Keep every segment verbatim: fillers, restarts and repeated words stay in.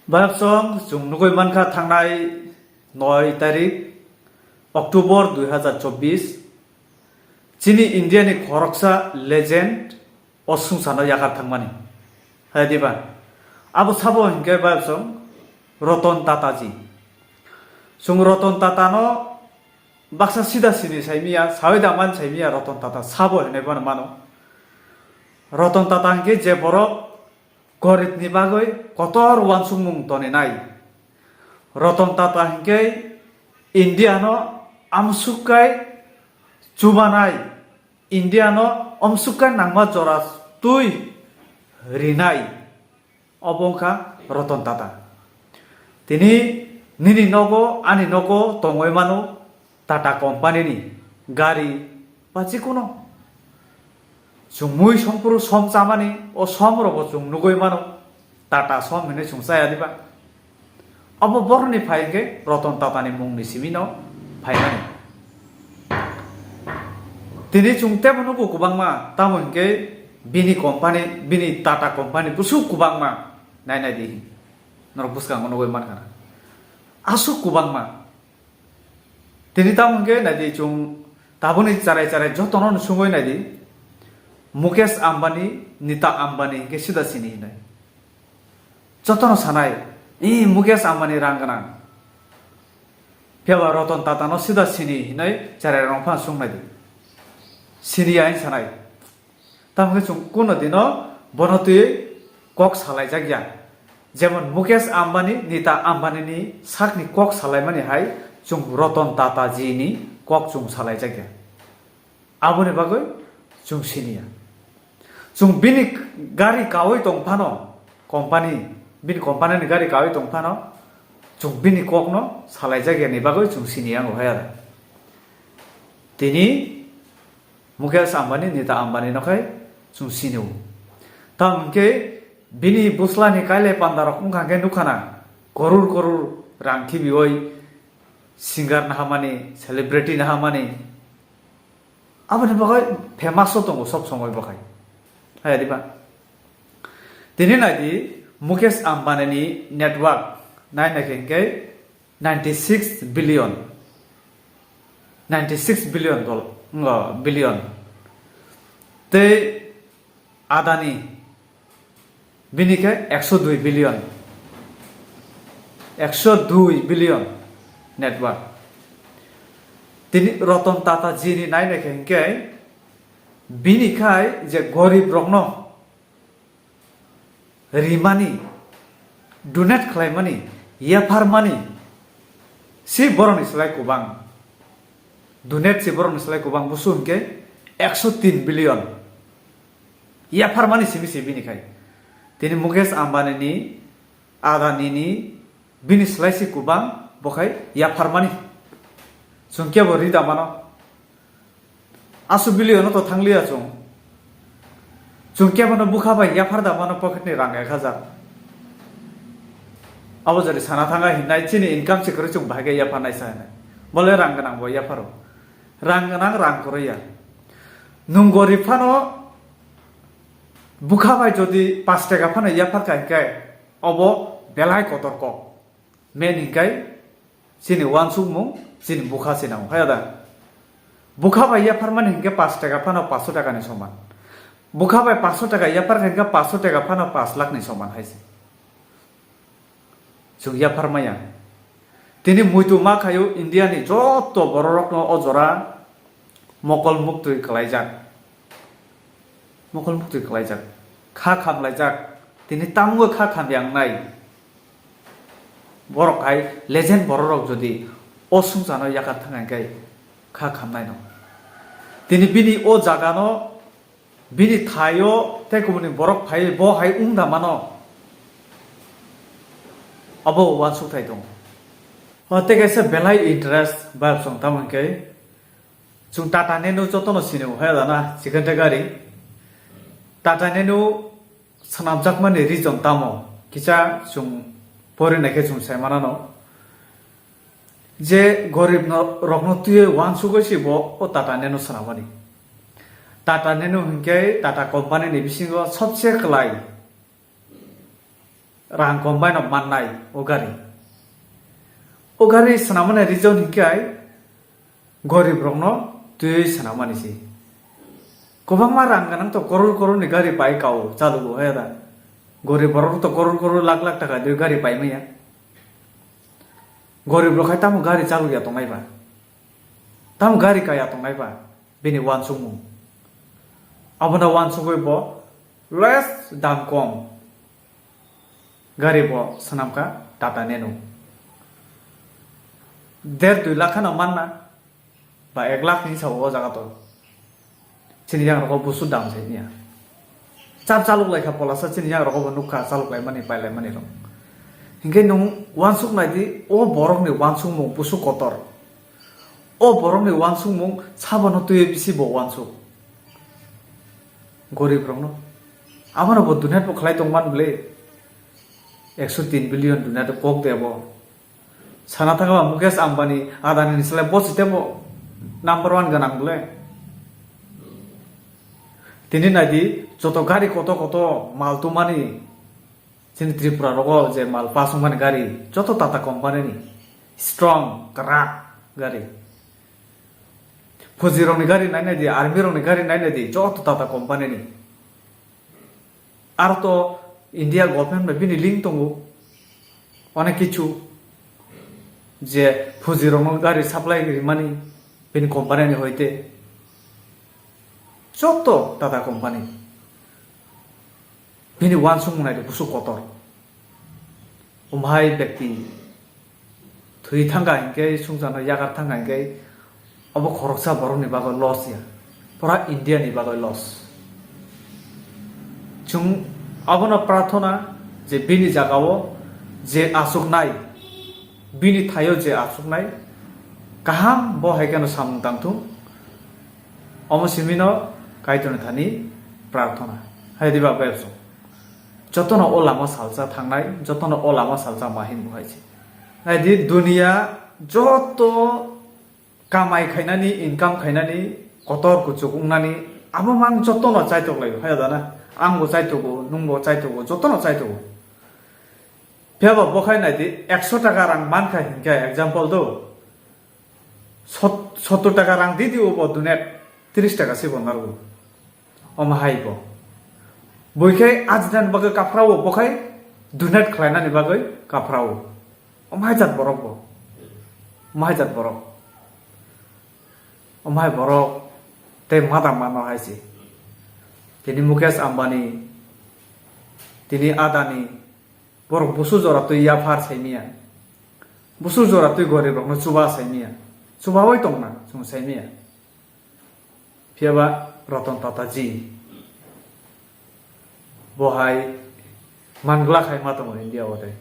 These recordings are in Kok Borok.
Bayapsong chwng nugwi mankha thangnai noi tarik October dui hazar chobbish, chini India ni khoroksa legend o swngcharno yakar thangmani. Hai diba? Abo sabo hinkhe bayapsong Ratan Tata ji. Chwng Ratan Tata no baksa sida sini saimiya, sawi daman saimiya Ratan Tata sabo hinwi bono mano. Ratan Tata hinkhe je borok gorib ni bagwi kotor wansukmung toninai. Ratan Tata hinkhe India no amsukkai chubanai, India no amsukkai nangma jora twi rinai. Obo wngkha Ratan Tata. Tini nini nogo, ani nogo tongwi mano Tata company ni gari ba jikuno. Chwng mui sompuru som chamani, o som rogo chwng nugwi mano Tata som hinwi chwng chaya diba? Obo boroni phai hinkhe Ratan Tata ni mung ni simi no phaimani. Tini chwng tebo nugo kwbangma, tamo hinkhe bini company, bini Tata company busuk kwbangma. Nai nai di, norok bwskango nugwi mankha na. Aswk kwbangma. Tini tamo hinkhe nai di chwng taboni charai charai jotono sungwi nai di. Mukesh Ambani, Nita Ambani hinkhe sida sini hinai. Jotono sanai, "Ee, Mukesh Ambani rang gwnang." Phiya ba Ratan Tata no sida sini hinai charai rong phano sung nai di. Sini ya hin sanai. Tamo khe chwng kuno dino bono twi kok salaijak ya. Jemon Mukesh Ambani, Nita Ambani ni sakni kok salaimani hai chwng Ratan Tata ji ni kok chwng salaijak ya. Aboni bagwi chwng sini ya. Chwng bini gari kawi tong phano, company, bini company ni gari kawi tong phano, chwng bini kokno salaijak yani bagwi chwng sini ya wng hai aro. Tini Mukesh Ambani, Nita Ambani no khai chwng sini o. Tamo hinkhe bini bwsla ni kailai panda rok wngkha khe nukha na, koror koror rang khibiwi singer nahamani, celebrity nahamani. Aboni bagwi famous o tongo sob somoi bo khai. Hai diba? Tini nai di, Mukesh Ambani ni net worth nai nai khe hinkhe ninety six billion. Ninety six billion dol-, ngo, billion. Tei Adani, bini khe ekso dui billion, ekso dui billion net worth. Tini Ratan Tata ji ni nai nai khe hinkhe bini khai je gorib rokno rimani, donate khlaimani, yapharmani si boroni slai kubang. Donate si boroni slai kubang busu hinkhe ekso tin billion. Yapharmani simi se bini khai. Tini Mukesh Ambani ni, Adani ni, bini slai si kubang bo khai yapharmani. Chwng kebo rida mano. Asu billion no to thangliya chwng. Chwng kebo no bukha bai yaphar da mano pocket ni rang ek hazar. Abo jodi sana thanga hinai chini income se kwrwi chwng bahai khe yapharnai sa hinai. Bole rang gwnang bo yapharo. Rang gwnang rang kwrwi ya. Nwng gorib phano bukha bai jodi pash taka phano yaphar kha hinkhe obo belai kotor kok. Men hinkhe chini wansukmung chini bukha se nango, hai da? Bukha bai yapharmani hinkhe pash taka phano pash taka ni soman. Bukha bai pash taka yaphar kha hinkhe pash taka phano pash lakh ni soman hai se. Chwng yaphar maya. Tini muitu ma khaio India ni joto bororokno o jora mokol muktwi kwlaijak. Mokol muktwi kwlaijak. Kha khamlaijak. Tini tamungo kha khamya wngnai. Borok hai legend bororok jodi o sungchano yakar thang hinkhe kha khamnai no. Tini bini o jagano bini thaio tei kubuni borok phai bo hai wng da mano. Abo uansuk thai tongo. O tei kaisa belai interest bayapsong tamo hinkhe chwng Tata Nano jotono sini o hai dana chikon ta gari. Tata Nano swnamjakmani reason tamo kisa chwng pori naikhe chwng sai manano. Je gorib no, rokno twiwi wansugwi se bo o Tata Nano swnamani. Tata Nano hinkhe Tata company ni bisingo sobse kwlai rang kom bai no mannai o gari. O gari swnamani reason hinkhe gorib rokno twiwi swnamani se. Kwbangma rang gwnang to koror koror ni gari pai kao chalugo, he da? Gorib borok to koror koror lakh lakh taka de gari pai maya. Gorib rok hai tamo gari chalok ya tongnai ba? Tamo gari kaya tongnai ba? Bini uansukmung. Abono uansugwi bo less dam kom gari bo swnamkha Tata Nano. Der dui lakh kheno manna ba ek lakh hinwi sao o jaga to. Chini yang rogo busu dam sai niya. Chap chalok lai kha polasa chini yang rogo bo nukha chalok lai mani pai lai mani rok. Hinkhe nung uansuk nai di o borok ni uansukmung busu kotor. O borok ni uansukmung sabono twiwi bisi bo uansuk. Gorib rokno. Abono bo donate bo khlai tong man bwle. Ekso tin billion donate kok de bo. Sana thangma Mukesh Ambani, Adani ni slai bo site bo number one gwnang bwle. Tini nai di joto gari koto koto mal tumani chini Tripura rogo je mal pass wngmani gari joto Tata company ni strong kwrak gari. Fuji rokni gari nai nai di, army rokni gari nai nai di, joto Tata company ni. Aro to India government bai bini link tongo onek kichu je fuji rokno gari supply rimani bini company ni hoite joto Tata company. Bini uansukmung nai di busu kotor. Umhai bekti thwi thangkha hinkhe, sungsanno yakar thangkha hinkhe, obo khoroksa borokni bagwi loss ya, pura India ni bagwi loss. Chwng abono prarthona je bini jagao je achuknai, bini thaio je achuknai, kaham bo hai kheno samung tangthung. Omo simino Kaitorni thani prarthona. Hai diba bebsong. Jotono o lama salsa thangnai, jotono o lama salsa ma hin buhai se. Nai di dunia joto kamai khainani, income khainani, kotor kuchuk wngnani, abo mang jotono chaitok laio, hai da na? Ang bo chaitogo, nung bo chaitogo, jotono chaitogo. Phiya bo bokhai nai di, ekso taka rang mankha hinkhe, example do, sot-, sottor taka rang di di, obo donate tris taka se bo narwo. Omo hai bo. Bui khe ajinani bagwi kaphrao, bo khai donate khlainani bagwi kaphrao. Omo hai jat borok bo. Omo hai jat borok. Omo hai borok tei mada mano hai se. Tini Mukesh Ambani, tini Adani, borok busu jora twi yaphar sai miya. Busu jora twi gorib rokno chuba sai miya. Chubawi tongna chwng sai miya. Phiya ba Ratan Tata ji bo hai mangla khai ma tongo India o tei.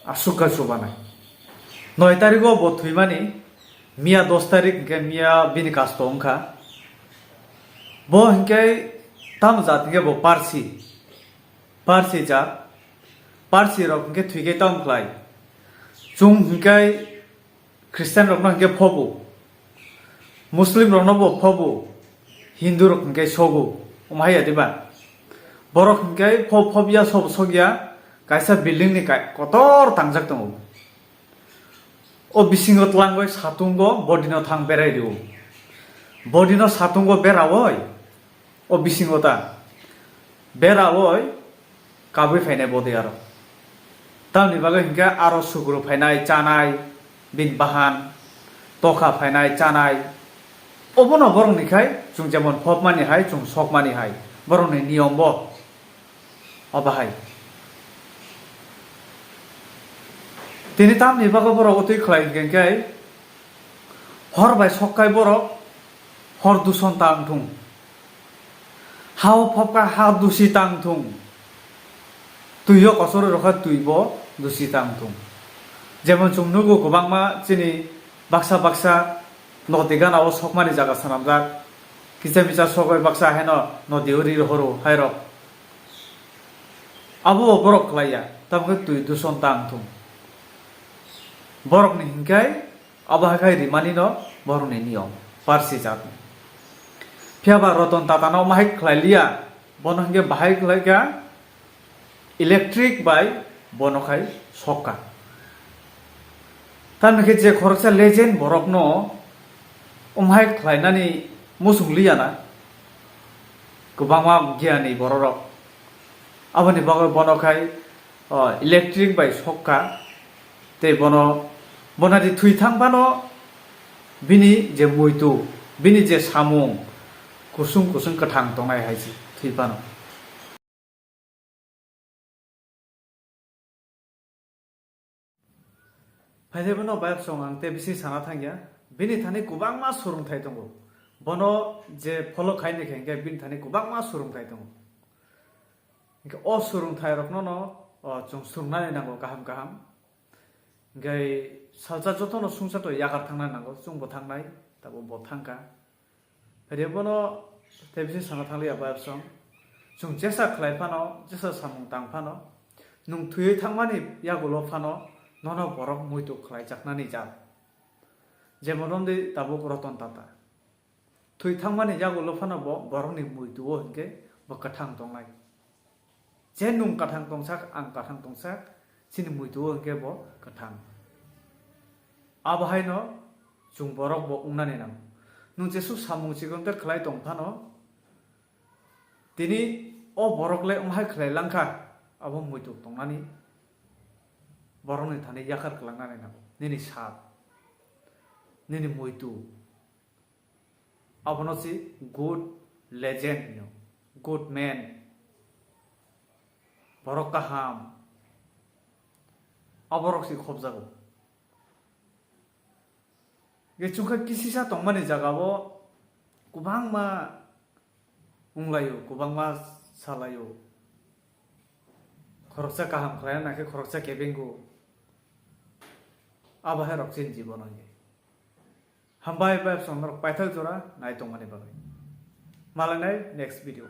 Aswk khe chubanai. Noi tarigo bo thwimani, miya dos tarik hinkhe miya bini kasto wngkha. Bo hinkhe tamo jat hinkhe bo Parsi. Parsi jat. Parsi rok hinkhe thwikhe tamo khlai. Chwng hinkhe Christian rokno hinkhe phobu, Muslim rokno bo phobu, Hindu rok hinkhe sobu, omo hai ya diba? Borok hinkhe phob phob ya, sob sok ya, kaisa building ni kai-, kotor tangjak tongo. O bisingo twlangwi satungo body no thang berai rio. Body no satungo berawoi, o bisingo ta beraoi kabui phainai body aro. Tamni bagwi hinkhe aro sugru phainai, chanai, bini bahan, tokha phainai, chanai. Obono borokni khai, chwng jemon phobmani hai, chwng sokmani hai, borokni niyom bo. Obo hai. Tini tamni bagwi borok o twi khlai hinkhe khe, hor bai sok kai borok, hor duson ta wng thung. Ha o phobkha ha dusi tang thung. Twi o kochorwi rokha twi bo dusi tang thung. Jemon chwng nugo kwbangma chini baksa baksa nodi gana o sokmani jaga swnamjak. Kisa misa sogwi baksa haino nodi o ri rohoro hairok. Abo bo borok khlai ya, tamo khe twi duson tang thung. Borokni hinkhe Abo hai khai rimani no borokni niyom, Parsi jatni. Phiya ba Ratan Tata no omo hai khlai liya, bono hinkhe bahai khlai kha, electric bai bono khai sokka. Tamni khe je khoroksa legend borokno umhai khlainani muchung liyana kwbangma giyani bororok. Aboni bagwi bono khai, o, electric bai sokka tei bono, bonadi thwi thang phano bini je muitu, bini je samung kusung kusung kwthang tongnai hai se thwi phano. Phaide bono bayapsong ang tei bisi sana thangya. Bini thani kwbangma surungthai tongo. Bono je follow khaini khe hwnkhe bini thani kwbangma surungthai tongo. Hwnkhe o surungthai rokno no, o, chwng swrwngnani nango kaham kaham. Hwnkhe salsa jotono sungsa to yakar thangna nango, chwngbo thangnai, tabuk bo thangkha. Phaide bono tei bisi sana thangliya bayapsong. Chwng jesa khlai phano, jesa samung tang phano, nwng thwiwi thangmani yagulo phano nono borok muitu khlaijaknani jat. Jemon romdi tabuk Ratan Tata. Thwi thangmani yagulo phano bo borokni muitu-o hwnkhe bo kwthang tongnai. Je nwng kwthang tongsak, ang kwthang tongsak, chini muitu-o hwnkhe bo kwthang. Abo haino chwng borok bo wngnani nango. Nwng jesuk samung chikon tei khlai tong phano, tini o borok le wng hai khlai lang kha, abo muitu tongnani borokni thani yakar kwlangnani nango. Nini sat, nini muitu, abono si good legend hino, good man, borok kaham, aborok si khobjago. Ge chukha kisisa tongmani jagao kwbangma wnglaio, kwbangma salaio. Khoroksa kaham khlaina nangkhe khoroksa kebengo. Abo hai rok chini jibono ye. Hambai bai song norok paithak jora nai tongmani bagwi. Malanai next video.